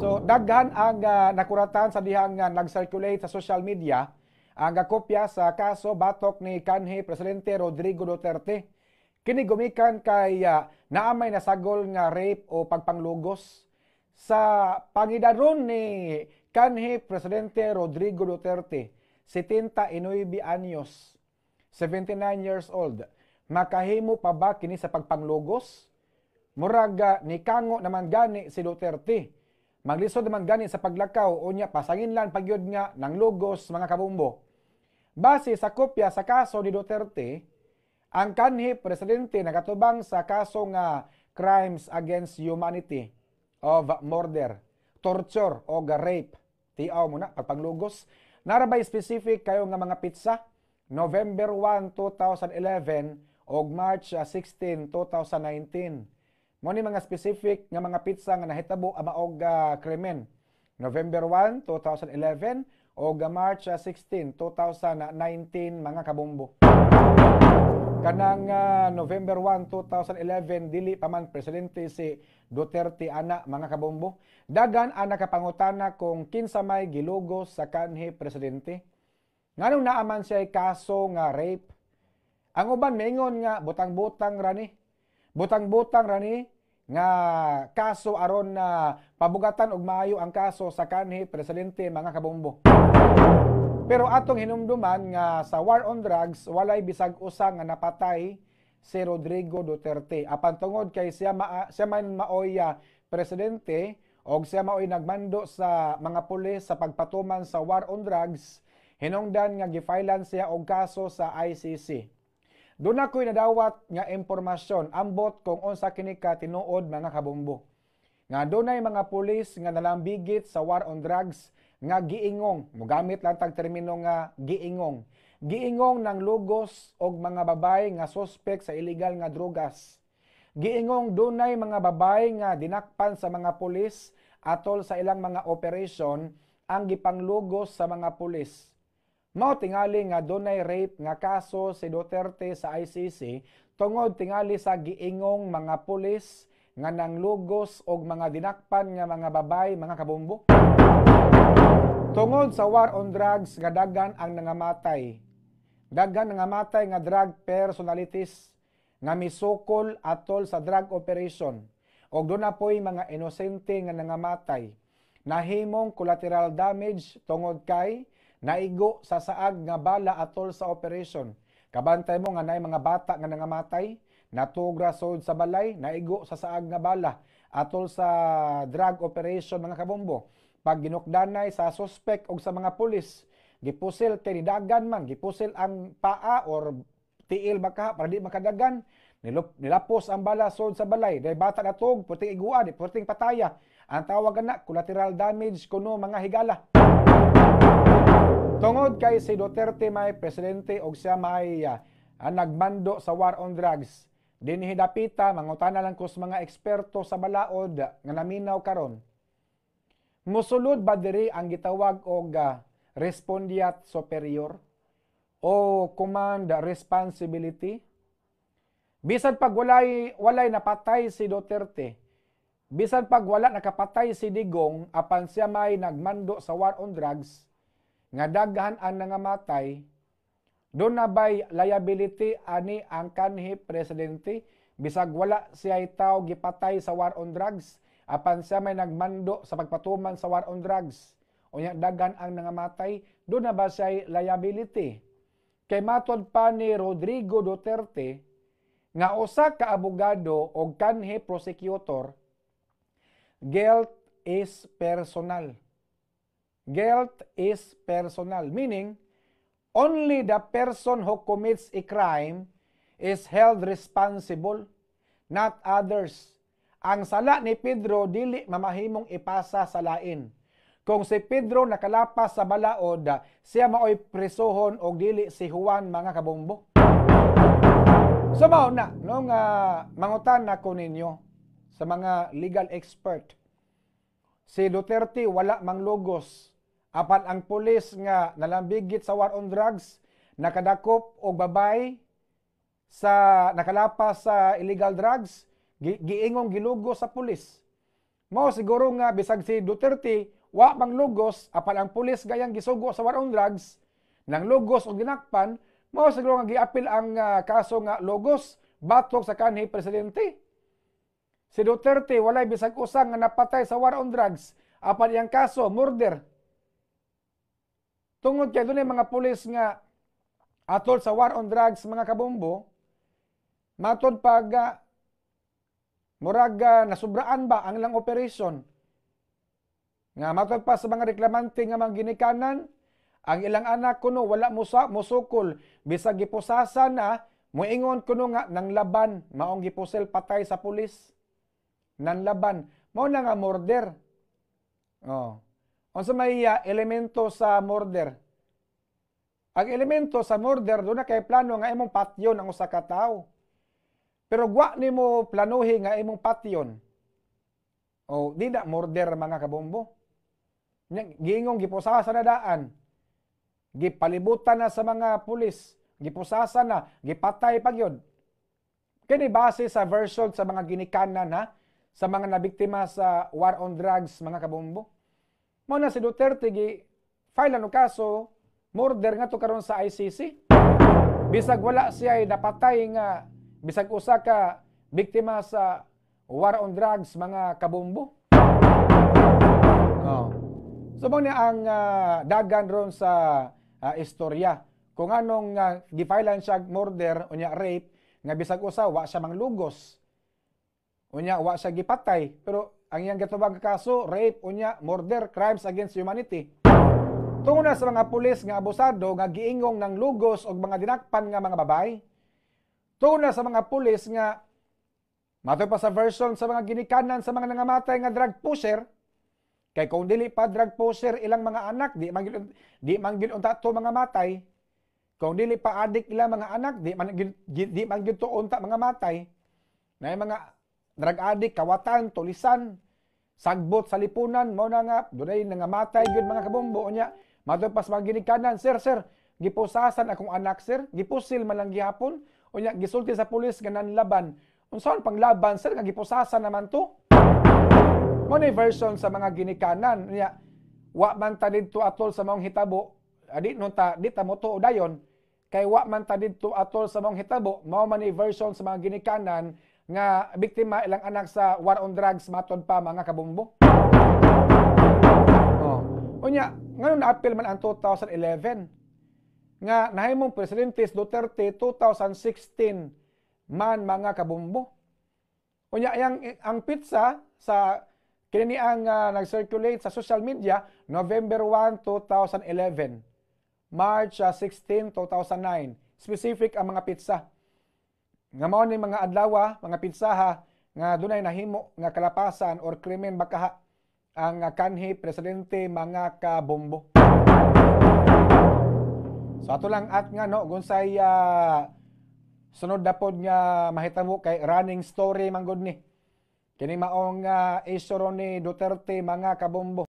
So daghan ang nakuratan sa dihang nga nag-circulate sa social media ang kopya sa kaso batok ni kanhi Presidente Rodrigo Duterte. Kini gumikan kay naa may nasagol nga rape o pagpanglugos sa pangidaron ni kanhi Presidente Rodrigo Duterte, 79 anyos, 79 years old. Makahimo pa ba kini sa pagpanglugos? Murag ni kango naman gani si Duterte. Maglisod naman gani sa paglakaw, unya pasanginlan pagyud nga ng lugos, mga kabombo. Base sa kopya sa kaso ni Duterte, ang kanhi presidente nagatubang sa kaso nga crimes against humanity of murder, torture o rape. Tiaw mo na pagpanglugos. Naa ra bay specific kayo nga mga petsa? November 1, 2011 og March 16, 2019. Mao ni mga specific nga mga petsa nga nahitabo ang maog krimen. November 1, 2011 og March 16, 2019, mga kabombo. Kanang November 1, 2011, dili pa man presidente si Duterte ana, mga kabombo. Daghan ang nakapangutana kung kinsa may gilugos sa kanhi presidente. Nganong naa man siya kaso nga rape? Ang uban maingon nga butang-butang rani. Butang-butang rani nga kaso aron na pabugatan og maayo ang kaso sa kanhi presidente, mga kabombo. Pero atong hinumduman nga sa war on drugs, walay bisag usa nga napatay si Rodrigo Duterte. Apan tungod kay siya man maoy presidente og siya maoy nagmando sa mga pulis sa pagpatuman sa war on drugs, hinungdan nga gifilean siya og kaso sa ICC. Doon ako'y nadawat nga impormasyon ambot kung unsa kini ka tinuod, mga kabombo. Nga dunay mga pulis nga nalambigit sa war on drugs nga giingong, mogamit lang tag termino nga giingong. Giingong ng lugos og mga babay nga suspect sa illegal nga drogas. Giingong dunay mga babay nga dinakpan sa mga pulis atol sa ilang mga operation ang gipanglugos sa mga pulis. Mao tingali nga dunay rape nga kaso si Duterte sa ICC tungod tingali sa giingong mga pulis nga nanglugos og mga dinakpan nga mga babay, mga kabombo. Tungod sa war on drugs nga daghan ang nangamatay. Daghan nangamatay nga drug personalities nga misukol atol sa drug operation. Og doon na po'y mga inosente nga nangamatay. Nahimong collateral damage tungod kay naigo sa saag nga bala atol sa operation. Kabantay mo nga naay mga bata nga nangamatay, natugra sod sa balay, naigo sa saag nga bala atol sa drug operation, mga kabombo. Pag ginukdanay sa suspect og sa mga pulis, gipusil kay nidagan man, gipusil ang paa or tiil baka para di makadagan, nilapos ang bala sod sa balay, dahil bata natug, puting igua, di puting pataya. Ang tawag na collateral damage kuno, mga higala. Tungod kay si Duterte may presidente og siya may nagmando sa war on drugs, dinhi dapita mangutana lang ko sa mga eksperto sa balaod nga naminaw karon. Musulod ba diri ang gitawag og respondeat superior o command responsibility? Bisan pag walay napatay si Duterte, bisan pag wala nakapatay si Digong, apan siya may nagmando sa war on drugs, nga daghan ang nangamatay, doon na bay liability ani ang kanhi presidente bisag wala siya tawo gipatay sa war on drugs, apan siya may nagmando sa pagpatuman sa war on drugs? Unya daghan ang nangamatay, doon na ba siya liability? Kay matod pa ni Rodrigo Duterte nga usa ka abogado o kanhi prosecutor, guilt is personal. Guilt is personal, meaning only the person who commits a crime is held responsible, not others. Ang sala ni Pedro dili mamahimong ipasa sa lain. Kung si Pedro nakalapas sa balaod, siya maoy presohon og dili si Juan, mga kabombo. So mao na no nga mangutan nako ninyo sa mga legal expert. Si Duterte wala manglugos apan ang pulis nga nalambigit sa war on drugs nakadakop og babay sa nakalapas sa illegal drugs, giingong gilugos sa pulis. Mao siguro nga bisag si Duterte wa mang lugos, apan ang pulis gayang gisugo sa war on drugs nang lugos og ginakpan, mao siguro nga giapil ang kaso nga lugos batok sa kanhi presidente. Si Duterte walay bisag usa nga napatay sa war on drugs, apan iyang kaso murder. Tungod kay dunay mga pulis nga atol sa war on drugs, mga kabombo, matod pag murag nasubraan ba ang ilang operation. Nga matod pa sa mga reklamante nga mga ginikanan, ang ilang anak kuno wala musa musukol bisag gipusasan na, moingon kuno nga nang laban, maong gipusil patay sa pulis. Nanlaban, mao na nga murder. Oh. Unsa may elemento sa murder? Ang elemento sa murder, doon na kay plano nga imong patyon ang usa ka tawo. Pero gwa nimo planuhi nga imong patyon. O di na murder, mga kabombo. Giingong gipusasa na daan. Gipalibutan na sa mga pulis. Gipusasa na, gipatay pa gyud. Kini base sa version sa mga ginikanan ha, sa mga nabiktima sa war on drugs, mga kabombo. Mao na si Duterte gi file og kaso murder nga to karon sa ICC. Bisag wala siya napatay nga bisag usa ka biktima sa war on drugs, mga kabombo. Oh. So mao ni ang dagan ron sa istorya kung anong gifilean siya murder unya rape nga bisag usa wa siya manglugos. Unya wa siya gipatay, pero ang iyang gatubang kaso rape unya murder, crimes against humanity. Tungod na sa mga pulis nga abusado nga giingong ng lugos og mga dinakpan nga mga babae. Tungod na sa mga pulis nga matod pa sa version sa mga ginikanan sa mga nangamatay nga drug pusher, kay kung dili pa drug pusher ilang mga anak, di man gyud unta to mga matay. Kung dili pa adik ilang mga anak, di man gyud to unta mga matay. Na mga drug addict, kawatan, tulisan, sagbot sa lipunan, mao na nga dunay nangamatay gyud, mga kabombo. Unya matod pa sa mga ginikanan, "Sir, sir, gipusasan akong anak, sir, gipusil man lang gihapon. Unya gisulti sa pulis nga nanlaban. Unsaon panglaban, sir, nga gipusasan naman to?" Mao ni version sa mga ginikanan. Unya wa man ta didto atol sa maong hitabo, adi no ta di ta motuo dayon kay wa man ta didto atol sa maong hitabo. Mao man ni version sa mga ginikanan nga biktima ilang anak sa war on drugs, matod pa, mga kabombo. Oh. Unya, ngano naapil man ang 2011 nga nahimong presidente si Duterte 2016 man, mga kabombo? Unya yang ang petsa sa kini ang nag-circulate sa social media, November 1, 2011, March 16, 2009. Specific ang mga petsa. Nga mao ni mga adlaw, mga petsaha nga dunay nahimo nga kalapasan or krimen bakaha ang kanhi presidente, mga kabombo. So ato lang at nga no gunsay sunod na pod nga mahitabo kay running story man gud ni. Kini maong issue ni Duterte, mga kabombo.